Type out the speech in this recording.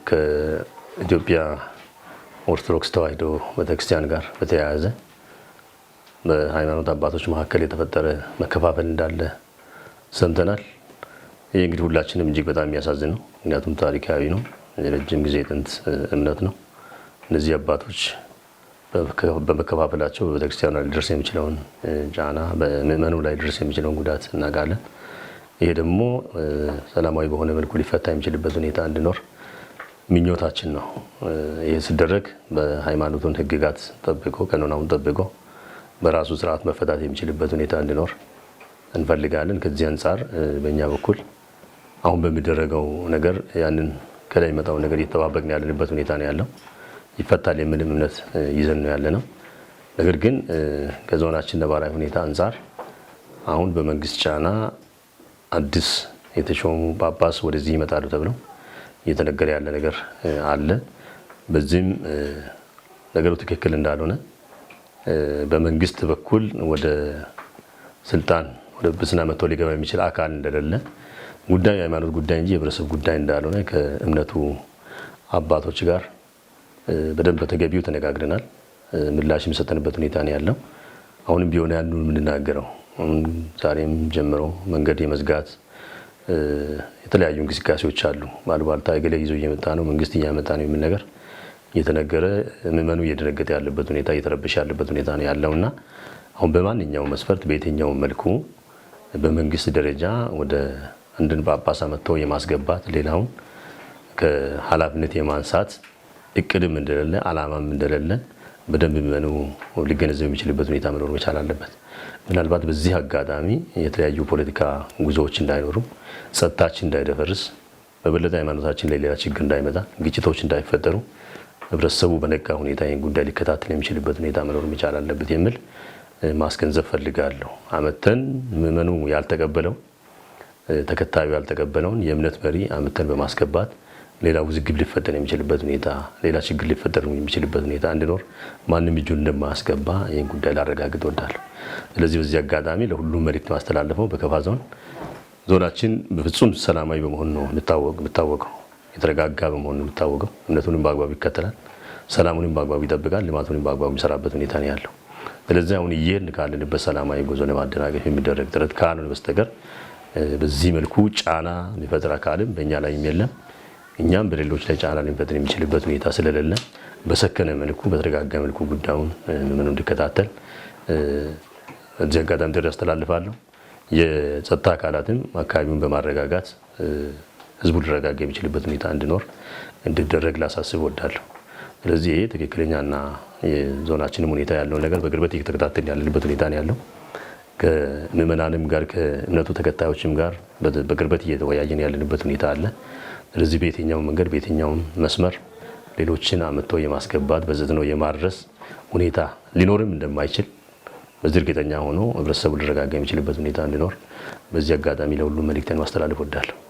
ከኢትዮጵያ ኦርቶዶክስ ተዋሕዶ ቤተክርስቲያን ጋር በተያያዘ በሃይማኖት አባቶች መካከል የተፈጠረ መከፋፈል እንዳለ ሰምተናል። ይህ እንግዲህ ሁላችንም እጅግ በጣም የሚያሳዝን ነው። ምክንያቱም ታሪካዊ ነው፣ የረጅም ጊዜ የጥንት እምነት ነው። እነዚህ አባቶች በመከፋፈላቸው በቤተክርስቲያኗ ሊደርስ የሚችለውን ጫና፣ በምእመኑ ላይ ሊደርስ የሚችለውን ጉዳት እናውቃለን። ይሄ ደግሞ ሰላማዊ በሆነ መልኩ ሊፈታ የሚችልበት ሁኔታ እንዲኖር ምኞታችን ነው። ይህ ሲደረግ በሃይማኖቱን ሕግጋት ጠብቆ፣ ቀኖናውን ጠብቆ በራሱ ስርዓት መፈታት የሚችልበት ሁኔታ እንዲኖር እንፈልጋለን። ከዚህ አንጻር በእኛ በኩል አሁን በሚደረገው ነገር ያንን ከላይ የመጣውን ነገር እየተጠባበቅን ያለንበት ሁኔታ ነው ያለው። ይፈታል የሚልም እምነት ይዘን ነው ያለ ነው። ነገር ግን ከዞናችን ነባራዊ ሁኔታ አንጻር አሁን በመንግስት ጫና አዲስ የተሾሙ ጳጳስ ወደዚህ ይመጣሉ ተብለው እየተነገረ ያለ ነገር አለ። በዚህም ነገሩ ትክክል እንዳልሆነ፣ በመንግስት በኩል ወደ ስልጣን ወደ ጵጵስና መጥቶ ሊገባ የሚችል አካል እንደሌለ፣ ጉዳዩ የሃይማኖት ጉዳይ እንጂ የህብረተሰብ ጉዳይ እንዳልሆነ ከእምነቱ አባቶች ጋር በደንብ በተገቢው ተነጋግረናል። ምላሽ የሚሰጠንበት ሁኔታ ነው ያለው። አሁንም ቢሆን ያሉ የምንናገረው ዛሬም ጀምሮ መንገድ የመዝጋት የተለያዩ እንቅስቃሴዎች አሉ። ባልባልታ እገሌ ይዞ እየመጣ ነው፣ መንግስት እያመጣ ነው የሚል ነገር እየተነገረ ምዕመኑ እየደነገጠ ያለበት ሁኔታ፣ እየተረበሸ ያለበት ሁኔታ ነው ያለውና አሁን በማንኛውም መስፈርት በየትኛውም መልኩ በመንግስት ደረጃ ወደ አንድን ጳጳስ አመጥተው የማስገባት፣ ሌላውን ከኃላፊነት የማንሳት እቅድም እንደሌለ፣ አላማም እንደሌለ በደንብ ምዕመኑ ሊገነዘብ የሚችልበት ሁኔታ መኖር መቻል አለበት። ምናልባት በዚህ አጋጣሚ የተለያዩ ፖለቲካ ጉዞዎች እንዳይኖሩ፣ ጸጥታችን እንዳይደፈርስ፣ በበለጠ ሃይማኖታችን ላይ ሌላ ችግር እንዳይመጣ፣ ግጭቶች እንዳይፈጠሩ ህብረተሰቡ በነቃ ሁኔታ ይህን ጉዳይ ሊከታተል የሚችልበት ሁኔታ መኖር መቻል አለበት የሚል ማስገንዘብ ፈልጋለሁ። አመተን ምዕመኑ ያልተቀበለው፣ ተከታዩ ያልተቀበለውን የእምነት መሪ አመተን በማስገባት ሌላ ውዝግብ ሊፈጠር የሚችልበት ሁኔታ፣ ሌላ ችግር ሊፈጠር የሚችልበት ሁኔታ እንዲኖር ማንም እጁን እንደማያስገባ ይህን ጉዳይ ላረጋግጥ እወዳለሁ። ስለዚህ በዚህ አጋጣሚ ለሁሉም መልእክት ማስተላለፈው በከፋ ዞን ዞናችን በፍጹም ሰላማዊ በመሆን ነው የሚታወቀው፣ የተረጋጋ በመሆን ነው የሚታወቀው። እምነቱንም በአግባቡ ይከተላል፣ ሰላሙንም በአግባቡ ይጠብቃል፣ ልማቱንም በአግባቡ የሚሰራበት ሁኔታ ነው ያለው። ስለዚህ አሁን እየሄድን ካለንበት ሰላማዊ ጉዞ ለማደናቀፍ የሚደረግ ጥረት ካልሆነ በስተቀር በዚህ መልኩ ጫና የሚፈጥር አካልም በእኛ ላይም የለም። እኛም በሌሎች ላይ ጫና ሊፈጥር የሚችልበት ሁኔታ ስለሌለ በሰከነ መልኩ፣ በተረጋጋ መልኩ ጉዳዩን ምዕመኑ እንዲከታተል እዚህ አጋጣሚ ጥሪ አስተላልፋለሁ። የጸጥታ አካላትም አካባቢውን በማረጋጋት ህዝቡ ሊረጋጋ የሚችልበት ሁኔታ እንዲኖር እንዲደረግ ላሳስብ እወዳለሁ። ስለዚህ ይሄ ትክክለኛና የዞናችንም ሁኔታ ያለውን ነገር በቅርበት እየተከታተልን ያለንበት ሁኔታ ነው ያለው። ከምዕመናንም ጋር ከእምነቱ ተከታዮችም ጋር በቅርበት እየተወያየን ያለንበት ሁኔታ አለ። ስለዚህ በየትኛውም መንገድ፣ በየትኛውም መስመር ሌሎችን አምጥቶ የማስገባት፣ በዘዝነው የማድረስ ሁኔታ ሊኖርም እንደማይችል በዚህ እርግጠኛ ሆኖ ህብረተሰቡ ሊረጋጋ የሚችልበት ሁኔታ እንዲኖር በዚህ አጋጣሚ ለሁሉም መልእክቴን ማስተላለፍ እወዳለሁ።